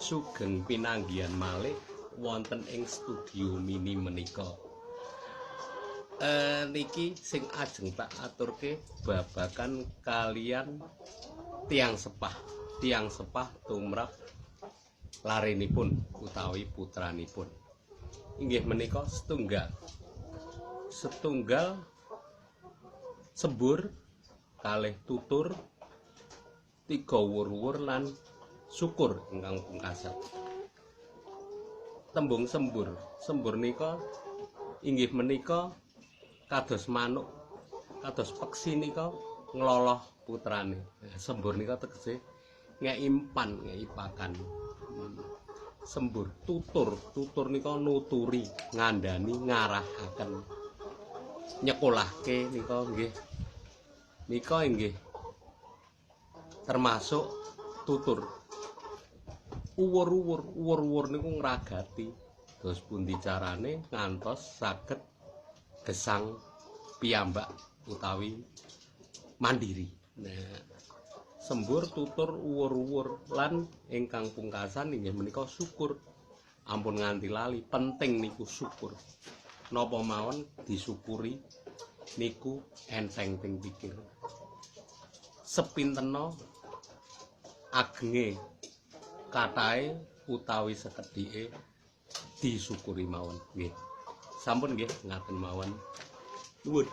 Sugeng pinanggihan malih wonten ing studio mini menika. Niki sing ajeng tak aturke babagan kalian tiang sepah. Tiang sepah tumrap larenipun utawi putranipun. Inggih menika setunggal. Setunggal sembur, kalih tutur, tiga wur-wur lan syukur ingkang pungkasan. Tembung sembur, sembur nika inggih menika kados manuk, kados peksi nika ngloloh putrane. Sembur nika tegese ngeki empan, ngeki pakan. Sembur, tutur, tutur nika nuturi, ngandani, ngarahaken. Nyekolahke nika nggih. Nika inggih termasuk tutur. Uwur-uwur, uwur-uwur niku ngragati. Terus pundi carane ngantos saged gesang piyambak utawi mandiri. Nah, sembur, tutur, uwur-uwur lan ingkang pungkasan inggih menika syukur. Ampun nganti lali, penting niku syukur. Napa mawon disyukuri niku enteng teng pikir. Sepintena agenge katahe utawi sekedhike disyukuri mawon nggih. Sampun nggih, ngaten mawon. Nuwun.